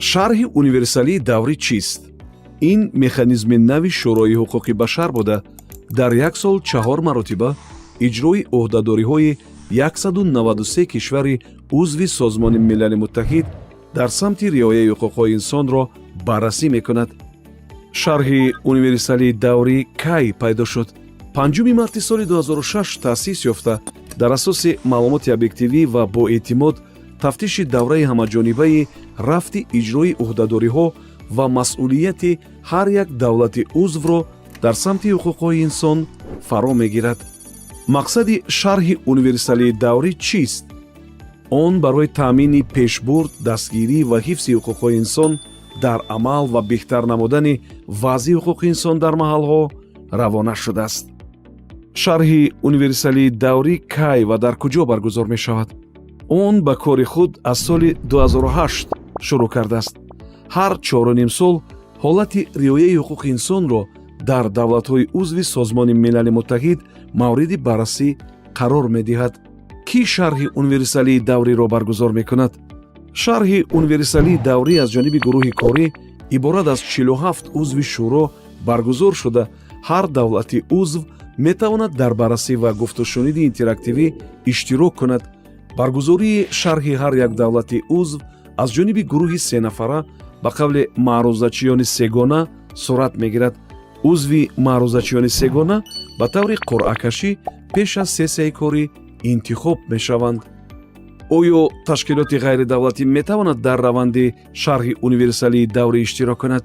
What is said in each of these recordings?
Шарҳи универсалии даврӣ чист? Ин механизми нави Шӯрои ҳуқуқи башар буда, дар як сол чаҳор маротиба иҷрои ӯҳдадориҳои 193 кишвари узви Созмони Милали Муттаҳид дар самти риояи ҳуқуқҳои инсонро баррасӣ мекунад. Шарҳи универсалии даврӣ кай пайдо шуд? 5 марти соли 2006 таъсис ёфта, дар асоси маълумоти объективӣ ва боэътимод тафтиши давраи ҳамаҷонибаи рафти иҷрои ӯҳдадориҳо ва масъулияти ҳар як давлати узвро дар самти ҳуқуқҳои инсон фаро мегирад. Мақсади шарҳи универсалии даврӣ чист? Он барои таъмини пешбурд, дастгирӣ ва ҳифзи ҳуқуқҳои инсон дар амал ва беҳтар намудани вазъи ҳуқуқи инсон дар маҳалҳо равона шудааст. Шарҳи универсалии даврӣ кай ва дар куҷо баргузор мешавад? Он ба кори худ аз соли 2008 шурӯъ кардааст. Ҳар чоруним сол ҳолати риояи ҳуқуқи инсонро дар давлатҳои узви Созмони Милали Муттаҳид мавриди баррасӣ қарор медиҳад. Кӣ шарҳи универсалии давриро баргузор мекунад? Шарҳи универсалии даврӣ аз ҷониби гурӯҳи корӣ иборат аз 47 узви шӯро баргузор шуда, ҳар давлати узв метавонад дар баррасӣ ва гуфтушуниди интерактивӣ иштирок кунад. Баргузории шарҳи ҳар як давлати узв аз ҷониби гурӯҳи сенафара, ба қавли маърузачиёни сегона, сурат мегирад. Узви маърузачиёни сегона ба таври қуръакашӣ пеш аз сессияи корӣ интихоб мешаванд. Оё ташкилоти ғайридавлатӣ метавонад дар раванди шарҳи универсалии даврӣ иштирок кунад?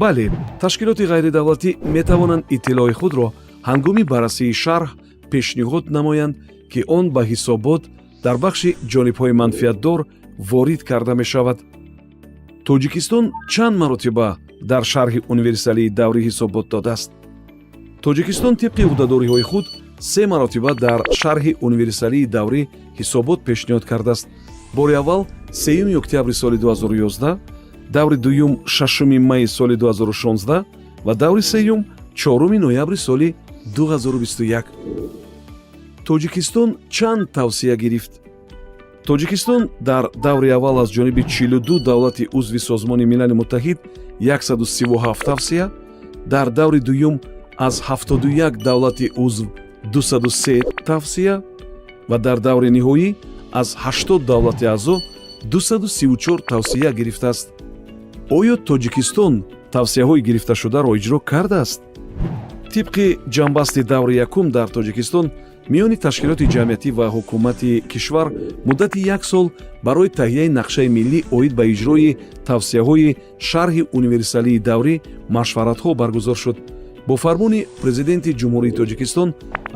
Бале, ташкилоти ғайридавлатӣ метавонанд иттилои худро ҳангоми баррасии шарҳ пешниҳод намоянд, ки он ба ҳисобот дар бахши ҷонибҳои манфиатдор ворид карда мешавад. Тоҷикистон чанд маротиба дар шарҳи универсалии даврӣ ҳисобот додааст? Тоҷикистон тибқи ӯҳдадориҳои худ се маротиба дар шарҳи универсалии даврӣ ҳисобот пешниҳод кардааст. Бори аввал 3 октябри соли 2011, даври дуюм 6 майи соли 2016 ва даври сеюм 4 ноябри соли 2021. Тоҷикистон чанд тавсия гирифт? Тоҷикистон дар даври аввал аз ҷониби 42 давлати узви Созмони Милали Муттаҳид 137 тавсия, дар даври дуюм аз 71 давлати узв 203 тавсия ва дар даври ниҳоӣ аз 80 давлати аъзо 234 тавсия гирифтааст. Оё Тоҷикистон тавсияҳои гирифташударо иҷро кардааст? Тибқи ҷамъбасти даври якум дар Тоҷикистон миёни ташкилоти ҷамъиятӣ ва ҳукумати кишвар муддати як сол барои таҳияи нақшаи миллӣ оид ба иҷрои тавсияҳои шарҳи универсалии даврӣ машваратҳо баргузор шуд. Бо фармони Президенти Ҷумҳурии Тоҷикистон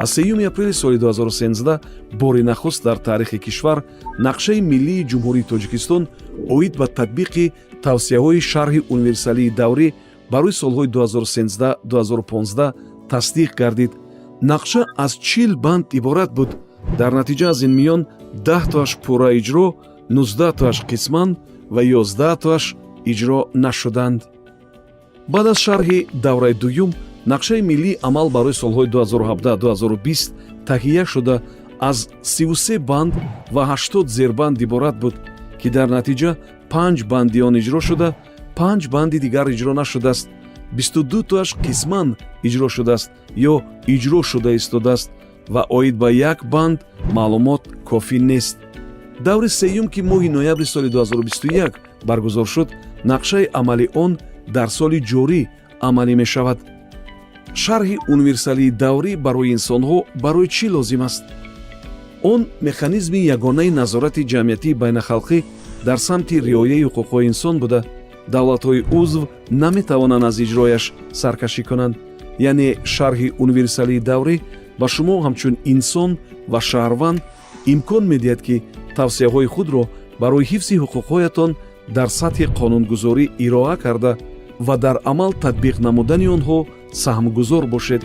аз 3 апрели соли 2013 бори нахуст дар таърихи кишвар Нақшаи миллии Ҷумҳурии Тоҷикистон оид ба татбиқи тавсияҳои шарҳи универсалии даврӣ барои солҳои 2013-2015 тасдиқ гардид. Нақша аз 40 банд иборат буд. Дар натиҷа аз ин миён 10 тоаш пурра иҷро, 19 тоаш қисман ва 11 тоаш иҷро нашуданд. Баъд аз шарҳи давраи дуюм нақшаи миллии амал барои солҳои 2017-2020 таҳия шуда, аз 33 банд ва 80 зербанд иборат буд, ки дар натиҷа панҷ банди он иҷро шуда, панҷ банди дигар иҷро нашудааст, 22 тоаш қисман иҷро шудааст ё иҷро шуда истодааст ва оид ба як банд маълумот кофӣ нест. Даври сеюм, ки моҳи ноябри соли 2021 баргузор шуд, нақшаи амали он дар соли ҷорӣ амалӣ мешавад. Шарҳи универсалии даврӣ барои инсонҳо барои чӣ лозим аст? Он механизми ягонаи назорати ҷамъиятии байнахалқӣ дар самти риояи ҳуқуқҳои инсон буда, давлатҳои узв наметавонанд аз иҷрояш саркашӣ кунанд. Яъне шарҳи универсалии даврӣ ба шумо ҳамчун инсон ва шаҳрванд имкон медиҳад, ки тавсияҳои худро барои ҳифзи ҳуқуқҳоятон дар сатҳи қонунгузорӣ ироа карда ва дар амал татбиқ намудани онҳо саҳмгузор бошед.